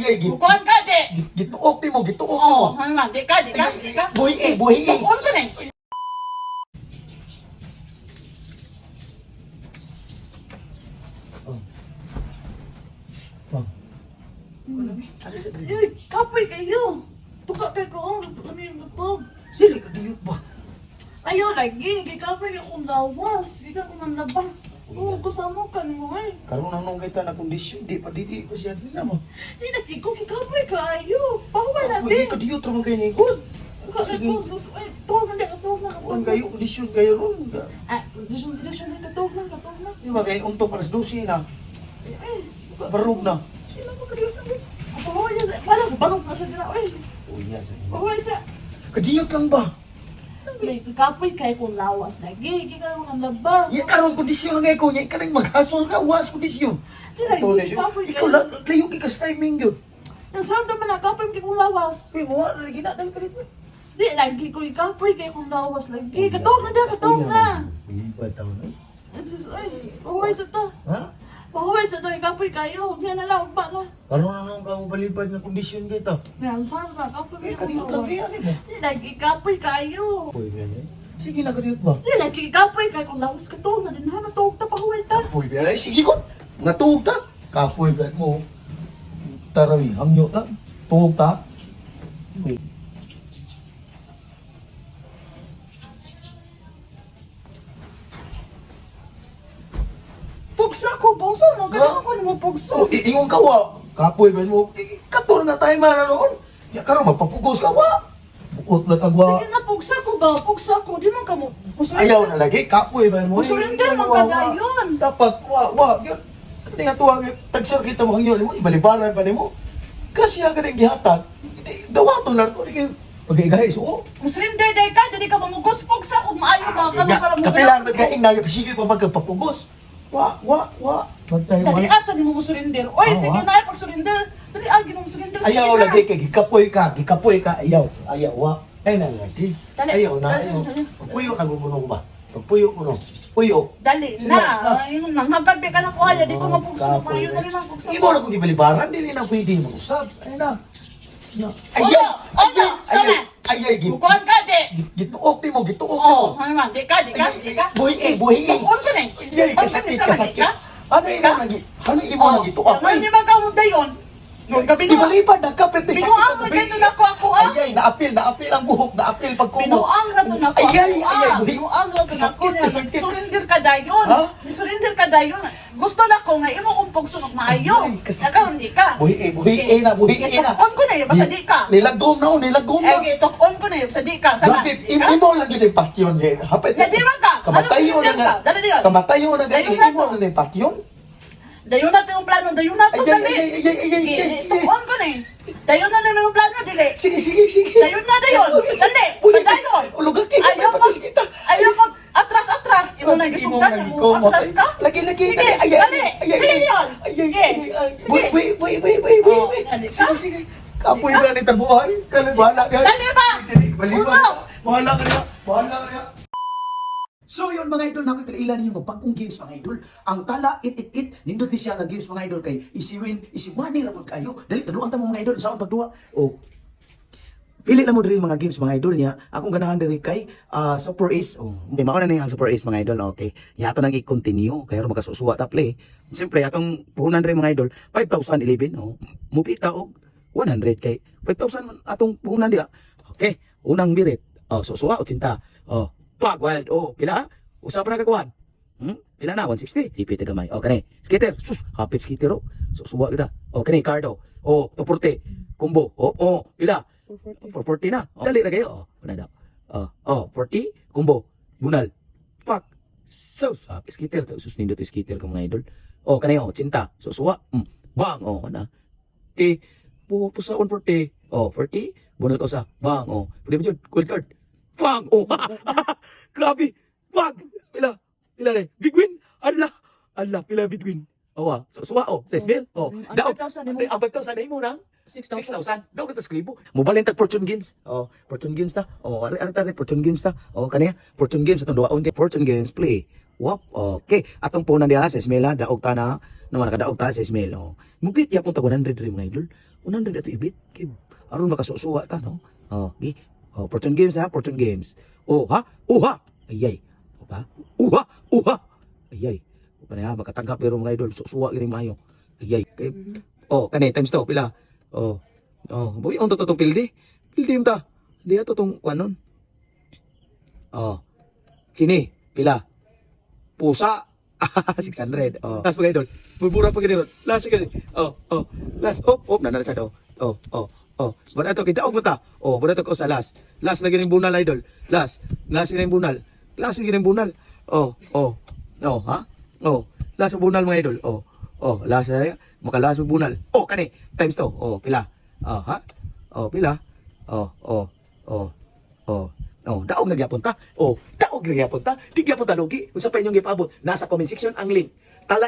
ay, Mukuan ka di. Gituok nimo, gituok Oh, nimo. ano man, di ka, di ka, di ka. Buhi eh, buhi eh. Tukon ka na eh. Oh. Oh. Uy, kapoy kayo. Tuka kay ko, oh, kami yung butog. Sili ka diyot ba? Ayaw lagi, kay kapoy akong lawas. Di ka ko manlaba. Oo, kasama ka mo eh. Karon na nung kita na kondisyon, di pa didi ko siya din mo. Di lagi ko, kay kapoy kaayo. Pahuway na Pwede di. ka diyot ra man kay ni God. Tuka kay ko, sus, ay, tuwag na di, katuwag na, Kuan katuwag na. kayo kondisyon kayo ron. Ah, kondisyon, kondisyon, katuwag na, katuwag na. Di ba kay untok alas 12 na. Eh, Barog na. sino mo kadiyot na? Pahuway na sa, wala, barog na siya dira, oy. Uya sa. Pahuway sa, Kadiyot lang ba? Like, kapoy kay kong lawas lagi, di ka mo laba. Ya karon kondisyon lang ko nya kanang maghasol ka was kondisyon. Di lagi, Ito na siya. kapoy Ikaw kayo. lang layo kay kas timing gyud. Ang saan man na kapoy kay kong lawas. Uy, mo na lagi na dal ka dito. Di lagi ko kapoy kay kong lawas lagi. Katong na da, katong na. Uy, ba taon ay? Jesus, ay, pahuway sa to. Ha? Pahuway sa to, kapoy kayo. Diyan na lang, ugba na. Karon na nung kang balibad nga kondisyon kita. Yan, saan na, kapoy Eh, kay kadiyot kong lang lawas. kaya nimo. Di lagi kapoy kayo. Uy, yan. Sige na kadiyot ba? Di lagi kapoy kay kong lawas katong na din ha, natog ta pahuway ta. Kapoy ba? Ay, sige ko. Nga tuog ta. Kapoy ba mo? Tarawi, hangyo ta. Tuog ta. Uy. Pugsa ko, pugsa mo. Ganun ko mo pugso. Oh, iingon ka wa. Kapoy ba mo? Kator na tayo man noon. Ya karon magpapugos ka wa. Buot na tagwa. Sige na, pugsa ko ba? Pugsa ko. Di man ka mo. Ayaw na lagi kapoy ba mo? Musurrender man Wa, ka wa. dayon. Dapat wa wa. Gyud. Kani nga tuwa tagsir kita mo hangyo nimo ibalibaran pa nimo. Grasya ka ning gihatag. Dawaton lang ko di kay pagigay suo. Musurrender day ka, dili ka mamugos pugsa kung maayo ba ka para mo. Kapilan ba kaing na sige pa magpapugos. Wa wa wa. Bantay Dali wa. asa nimo mo surrender. Oy, Ah, sige wa? na ay pag surrender. Dali ah ginoo surrender. Sige Ayaw na. lagi kay gikapoy ka, gikapoy ka, ayaw, ayaw wa. Ay na lagi. Dali. Ayaw na, Dali, ayaw. dali. Pagpuyo ka gumunong ba? Pagpuyo ko no. Puyo. Dali Relax na. na. Ay, nanghagad ba ka na ko haya di ko mapugso. Kapoy, Payo eh. dali lang pugsa. Imo na kung gibalibaran, dili na pwede mag-usab. Ay na. Na. Ano? Ayaw, Ano? ayaw, ayaw, ayaw, Mukuan ka di. gituok nimo, gituok Oh, nimo. ano man, di ka, di ka, di ka. Buhi eh, buhi eh. Tukon ka na eh. Ayay, kasakit, kasakit. Ano imo nagi? Ano imo Oh, nagituok? Ano di ba ka mo dayon? No, gabi na. Ibalibad na ka, pero Binuang mo dito na ko ako ah. Ayay, naapil, naapil ang buhok, naapil pagkumot. Binuang ra to nako. Ayay, ako, ayay, ah. buhi. Binuang ra to nako. Kasakit, kasakit. Surrender ka dayon. Ha? Surrender ka dayon. Gusto na ko nga imo kong pugso og maayo. Ay, kasakit. Nakaron di ka. Buhi eh, buhi eh na, buhi eh na. Tukon ko na yun, basta di ka. Nilagom na, oh, nilagom na. Eh, tukon ko na yun, basta di ka. Sama. Grabe, imo lang yun yung pakyon. Eh. Hapit. Na, di man ka. Kamatayo Ano, na nga. ka? Dali, di yun. Kamatayo na nga. Dayon na Imo to. lang yung pakyon. Dayon na to yung plano, dayon na to, Ay, ay, dali. ay, ay, ay, ay, ay, ay, ay. Tukon ko na eh. Dayon na na yung plano, dili. Sige, sige, sige. Dayon na, dayon. Dali, Buhi, padayon. Ulugan kita, Ayaw may patis kita. Ayaw mag atras-atras. Imo na gisugdan, imo atras ka. Lagi, lagi, Sige, dali. Ay, ay, dali. ay, ay, Dali ay. yun. Ay, ay, Sige. ay, ay. Sige. Buhi, buhi, buhi, buhi, buhi, buhi, Oh, buhi. dali ka. Sige, sige. Kapoy ba ni Tabuhay? Kala, bahala ka. Dali ba? Dali, baliwan. Uno. Bahala ka na. Bahala ka na. So yun mga idol, nakakailan ninyo ng bagong games mga idol. Ang Tala 888, nindot ni siya nga games mga idol kay easy win, easy money ra pud kayo. Dali taduan ta mo mga idol sa akong pagduwa. Oh. Pili lang mo diri mga games mga idol niya. Akong ganahan diri kay Super Ace. Oh, hindi mao na ni ang Super Ace mga idol. Okay. Ya ato nang i-continue kay aron makasusuwa ta play. Siyempre atong puhunan diri mga idol 5,011 oh. Mupita og 100 kay 5,000 man atong puhunan diha. Okay. Unang birit. Oh, susuwa 80. Oh, pag wild. Oh, pila? Usa pa na kakuan. Pila na 160. Ipit gamay. Oh, kani. Skater. Sus, hapit skater oh. Susuwa kita. Oh, kani cardo. Oh, 240. Combo. Oh, oh, pila? 440 na. Oh, dali ra kayo. Oh, wala daw. Oh, oh, 40 combo. Bunal. Fuck. So, skater to. Sus nindot skater ko mga idol. Oh, kanay oh, 80. Susuwa. Bang. Oh, ana. Okay. Pusa 140. Oh, 40. Bunal ko sa. Bang. Oh. Pwede ba jud? Gold card. Bang. Oh. Grabe. Bang. Pila. Pila rin. Big win. Ala. Ala, pila big win. Oh, ah. So, suwa oh. Sa mil. Oh. Ang Daog. 5,000 mo. Ang 5,000 na imo nang 6,000. 6,000. Daw kita skribo. Mobalin tag Fortune Games. Oh, Fortune Games ta. Oh, ari ari tari Fortune Games ta. Oh, kaniya Fortune Games atong duwaon kay Fortune Games play. Wap. Okay. Atong punan diha sa Esmela daog ta na Naman nakadaog ta sa Ismail, oh. Mubit yapon ta 100 rin, mga idol. 100 ato ibit kay aron makasusuwa ta, no. Oh, gi. Oh, Fortune Games ha, Fortune Games. Oh, ha? Oh, ha? Ayay. O ba? Oh, ha? Oh, ha? Ayay. O pa na makatanggap pero, mga idol, susuwa gini maayo. Ayay. Kay, oh, kani times 2 pila. Oh. Oh, buy on to tong pildi. Pildi ta. Di ato tong kuanon. Oh. Kini pila. Pusa. 600. Oh. Last, mga idol. Mubura pa gini ron. Last gini. Oh. Last. Oh, nana sa daw. Oh. Wala to kita og mata. Oh, wala to ko sa last. Last na gining bunal, idol. Last. Last gining bunal. Last gining bunal. Oh. Oh, ha? Oh. Last bunal, mga idol. Oh, last na makalas og bunal. Oh, kani times 2. Oh, pila. Oh, ha? Oh, pila. Oh. Oh. Oh, daog na gyapon ta. Oh, daog na gyapon ta. Di gyapon ta lugi. Unsa pa inyong gipaabot? Nasa comment section ang link. Tala.